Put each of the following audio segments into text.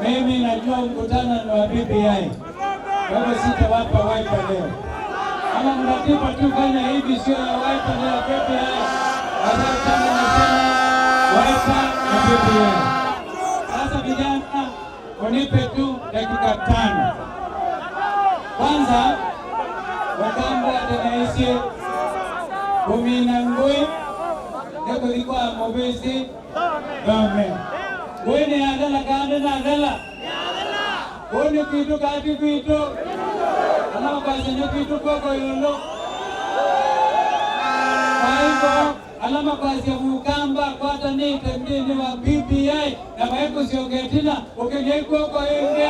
Mimi najua mkutano ni wa BBI, kwa hivyo sitawapa Wiper leo. Kama mnatipa tu fanya hivi, sio ya Wiper, ni ya BBI. Sasa chama nasema Wiper na BBI. Sasa vijana, unipe tu dakika 5. Kwanza Wakamba tenaisye kumina ngui nekulikwa mobisi dome ngui ni adala kande na adala kuni kitu kati kitu alama kwasene kitu koko yolo. Kwa hivyo alama kwasia mukamba kwatanite mdini wa BBI na maikusiogetina ukijeikoko inge.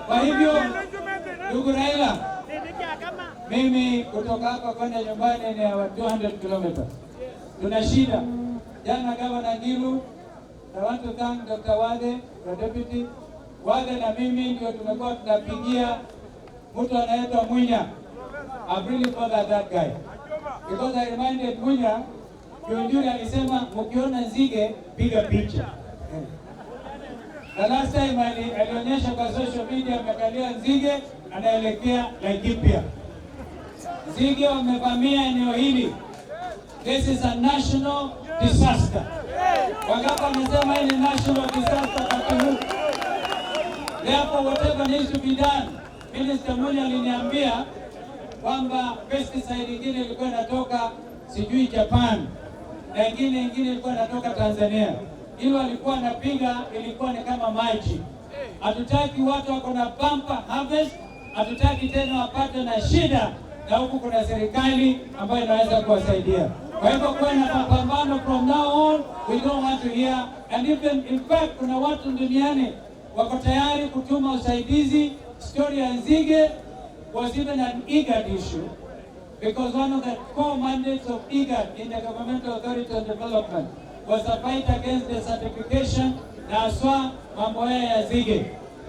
Kwa hivyo ndugu Raila, mimi kutoka hapa kwenda nyumbani ni 200 kilometers. Tuna shida. Jana Gavana Ngilu, I want to thank Dr. Wade, the deputy. Wade na mimi ndio tumekuwa tunapigia mtu anaitwa Munya. I've really bothered that guy. Because I reminded Munya, Kiunjuri alisema mkiona nzige piga picha. The last time alionyesha kwa social media amekalia nzige anaelekea Laikipia. Nzige wamevamia eneo hili. This is a national disaster. Wangapi wamesema hii ni national disaster wakati huu? Therefore, whatever needs to be done. Minister Munya aliniambia kwamba pesticide ingine ilikuwa inatoka sijui Japan na ingine ilikuwa inatoka Tanzania. Hilo alikuwa anapiga ilikuwa ni kama maji. Hatutaki watu wako na bumper harvest, hatutaki tena wapate na shida, na huku kuna serikali ambayo inaweza kuwasaidia. Kwa hivyo kuwe na mapambano from now on, we don't want to hear and even in fact, kuna watu duniani wako tayari kutuma usaidizi. Story ya nzige was even an IGAD issue because one of the core mandates of IGAD, Intergovernmental Authority on Development, was a fight against desertification na haswa mambo haya ya nzige.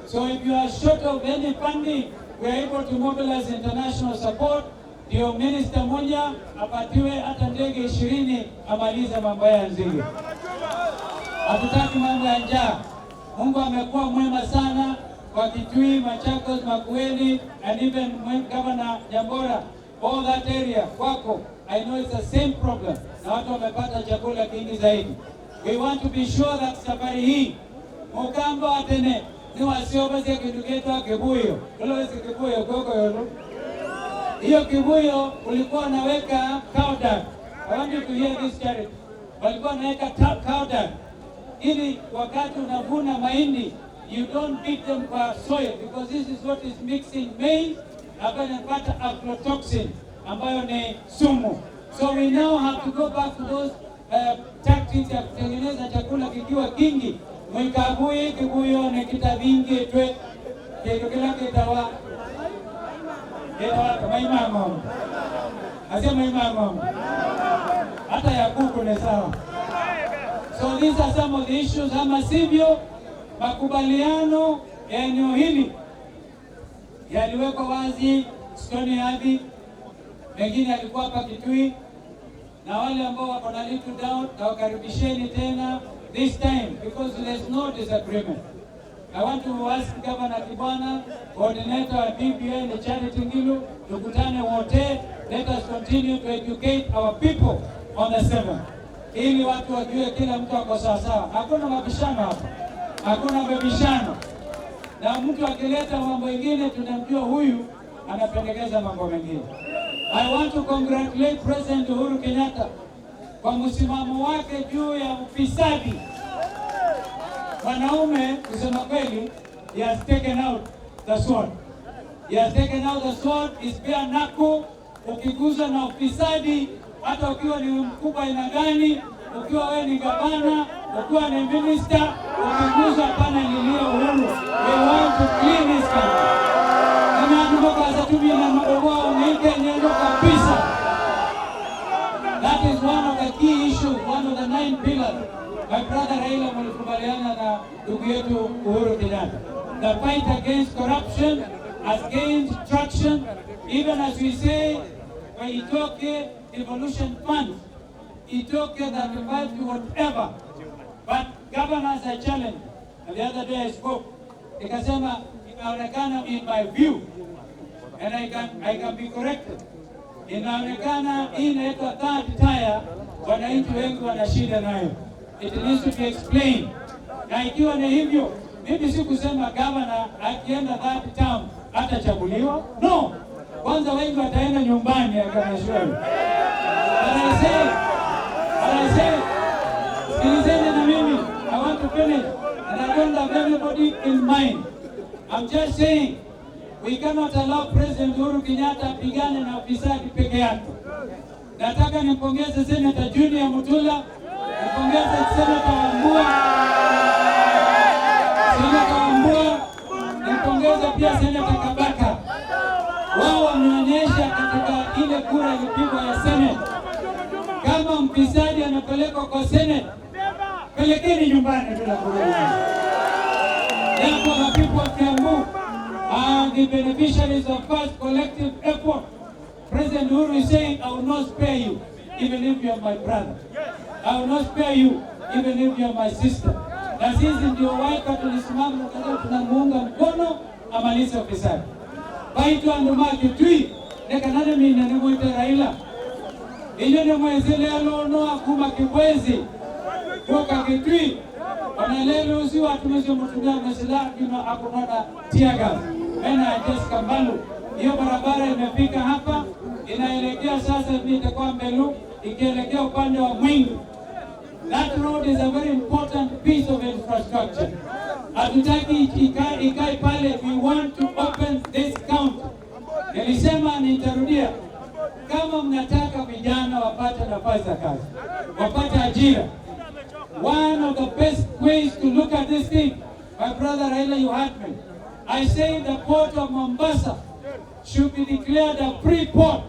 So if you are short of any funding, we are able to mobilize international support. Ndio Minister Munya apatiwe hata ndege 20 amalize mambo haya ya nzige. Hatutaki mambo ya njaa. Mungu amekuwa mwema sana kwa Kitui, Machakos, Makueni and even Governor Nyambora, all that area kwako. I know it's the same problem, na watu wamepata chakula kingi zaidi. We want to be sure that safari hii Mukamba watene ni wasiobasia kindu kitwa kibuyo ulowesi kibuyo koko yolo hiyo kibuyo ulikuwa unaweka cow dung. I want you to hear this, Charity. Walikuwa wanaweka cow dung ili wakati unavuna mahindi you don't beat them kwa soil because this is what is mixing maize ambayo inapata aflatoxin ambayo ni sumu. So we now have to go back to those tactics ya kutengeneza chakula kikiwa kingi mwikabui kibuyo ni kita vingi twe kindu kila kitawa maima ng'ombe asia maima ng'ombe hata ya kuku ni sawa. So these are some of the issues, ama sivyo makubaliano ya eneo hili yaliwekwa wazi Stony Abbey, mengine yalikuwa hapa Kitui, na wale ambao wako na little doubt na wakaribisheni tena this time because there's no disagreement. I want to ask Governor Kibwana, coordinator wa BBI ni Charity Ngilu, tukutane wote, let us continue to educate our people on the 7th, ili watu wajue kila mtu ako sawasawa. Hakuna mabishano hapa, hakuna mabishano, na mtu akileta mambo mengine tunamjua huyu anapendekeza mambo mengine. I want to congratulate President Uhuru Kenyatta kwa msimamo wake juu ya ufisadi. Mwanaume kusema kweli, he has taken out the sword. He has taken out the sword, is bare knuckle. Ukigusa na ufisadi, hata ukiwa ni mkubwa aina gani, ukiwa wewe ni gavana, ukiwa ni minister, ukigusa, hapana lilio Uhuru. We want to clean this country. Tumia na mabogoa umeike nyendo kabisa. That is one of the key issues, one of the nine pillars. My brother Raila mulikubaliana na ndugu yetu Uhuru Kenyatta. The fight against corruption has gained traction, even as we say, itoke devolution funds, itoke 35 to whatever. But governors are challenged. And the other day I spoke, nikasema inaonekana, in my view, and I can be corrected, inaonekana hii inaitwa third tier, wananchi wengi wana shida nayo. It needs to be explained. Na ikiwa ni hivyo, mimi si kusema governor akienda third term atachaguliwa. No, kwanza wengi wataenda nyumbani, I can assure you. But I say, sikilizeni na mimi, I want to finish and I don't have anybody in mind. I'm just saying we cannot allow President Uhuru Kenyatta apigane na ufisadi peke yake. Nataka nimpongeze Senator Junior Mutula, nimpongeze Senator Wambua, Senator Wambua, nimpongeze pia Senator Kabaka. Wao wameonyesha katika ile kura ilipigwa ya Senate, kama mfisadi anapelekwa kwa Senate, pelekeni nyumbani bila kurudi. Therefore, the people of Kiambu are the beneficiaries of first collective effort. President Uhuru is saying, "I will not spare you, even if you are my brother. I will not spare you, even if you are my sister." Na sisi ndio Wiper tulisimama tukasema tunamuunga mkono amalize ufisadi. Baitu andu ma Kitui nekanane mina nimwite Raila inyo ni mwezi lelo no akuma Kibwezi kuka Kitui ona lelo usi watumishi mutumia mesila kino akunona tear gas mena Jessica Mbalu. Hiyo barabara imefika hapa, inaelekea sasa hivi itakuwa Mbelu ikielekea upande wa Mwingi. That road is a very important piece of infrastructure. Hatutaki ikae pale, we want to open this county. Nilisema nitarudia, kama mnataka vijana wapate nafasi za kazi, wapate ajira, one of the best ways to look at this thing, my brother Raila, you heard me. I say the port of Mombasa should be declared a free port.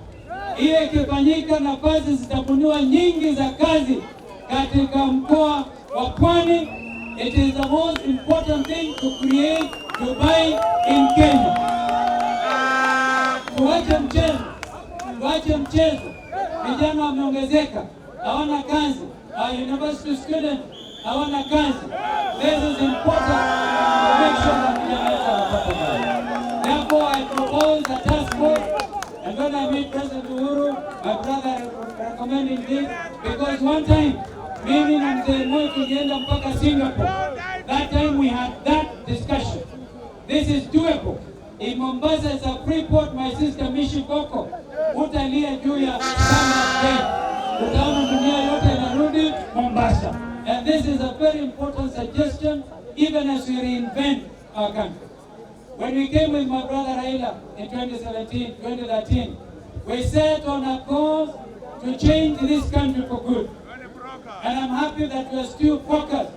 Hiyo ikifanyika, nafasi zitabuniwa nyingi za kazi katika mkoa wa Pwani. It is the most important thing to create Dubai in Kenya. Tuache mchezo, tuache mchezo. Vijana wameongezeka, hawana kazi. Our university students hawana kazi. This is important to make sure that vijana wetu wanapata kazi. Therefore, I propose a task force, and when I meet President Uhuru, my brother recommending this, because one time mimi na mzee Moi tulienda mpaka Singapore. That time we had that discussion. This is doable. In Mombasa is a free port, my sister Mishi Koko. Utalia juu ya Standard Gate. Utaona dunia yote inarudi Mombasa. And this is a very important suggestion even as we reinvent our country. When we came with my brother Raila in 2017, 2013, we set on a course to change this country for good. And I'm happy that we are still focused.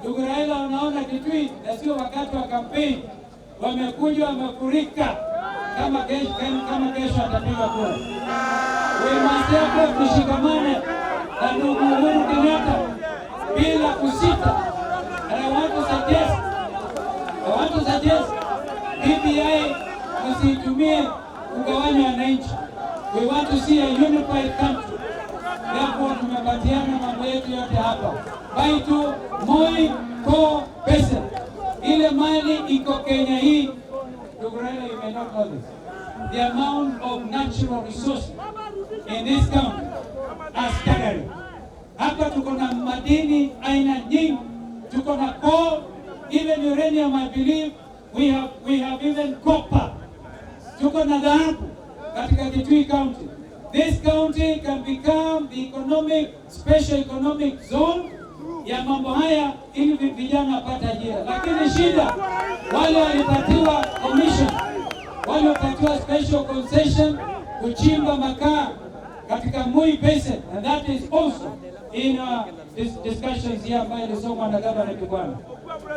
Ndugu Raila, unaona Kitui na sio wakati wa campaign, wamekuja wamefurika kama kesho atapiga kura. We must therefore tushikamane na ndugu Uhuru Kenyatta bila kusita. And I want to suggest BBI msiitumie kugawanya wananchi. We want to see a unified country. Therefore tumepatiana mambo yetu yote hapa. Baitu Moi Ko Pesa. Ile mali iko Kenya hii, ndugu Raila, you may not know this. The amount of natural resources in this country are staggering. Hapa tuko na madini aina nyingi, tuko na coal, even uranium, I believe we have even copper. Tuko na dhahabu katika Kitui County. This county can become the economic special economic zone ya mambo haya ili vijana wapate ajira, lakini shida wale walipatiwa commission, wale walipatiwa special concession kuchimba makaa katika Mui Basin, and that is also in discussions here ambayo ilisomwa na Governor Kibwana.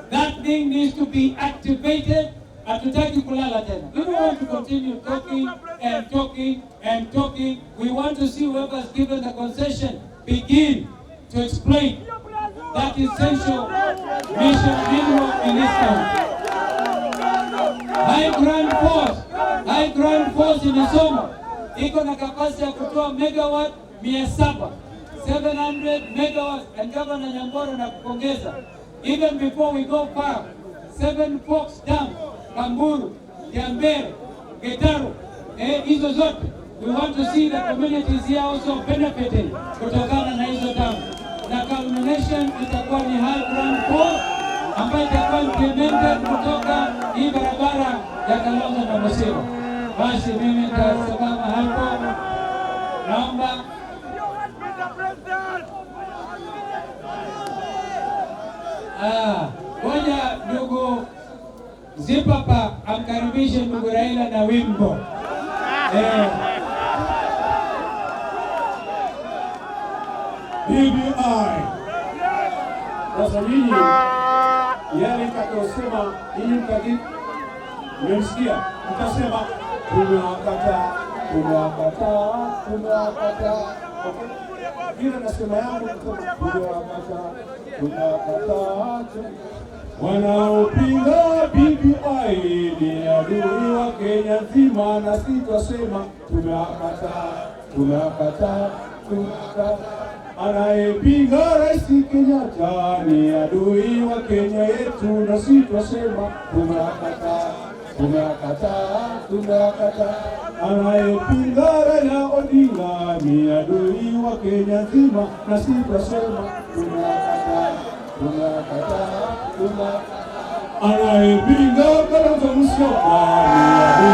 That thing needs to be activated. Hatutaki kulala tena. We don't want to continue talking and talking and talking. We want to see whoever's given the concession begin to explain that essential mission mineral in this country. High Grand Force, High Grand Force ilisoma iko na capacity ya kutoa megawatt 700, 700 megawatts. And Governor Nyangoro, nakupongeza. Even before we go far, Seven Forks Dam, Kamburu, Kiambere, Getaru, hizo zote we want to see the communities here also benefiting kutokana na hizo dam, na culmination itakuwa ni High Ground 4 ambayo itakuwa implemented kutoka hii barabara ya Kalonzo na Musira. Basi mimi nitasimama hapo, naomba. Mr. President! Ah, ngoja ndugu Zipapa amkaribishe ndugu Raila na wimbo. BBI. Sasa nyinyi yale nitakayosema nyinyi mmemsikia, mtasema tumewakataa, tumewakataa, tumewakataa. Okay? Vile nasema yangu mtasema tumewakataa, tumewakataa. Wanaopinga BBI ni adui wa Kenya nzima, na sitosema tumewakataa, tumewakataa, tumewakataa. Anayepinga Rais Kenyatta ni adui wa Kenya yetu, na sitosema tumewakataa, tumewakataa, tumewakataa. Anayepinga Raila Odinga ni adui wa Kenya nzima, na sitosema tumewakataa, tumewakataa, tumewakataa. Anayepinga Kalonzo Musyoka ni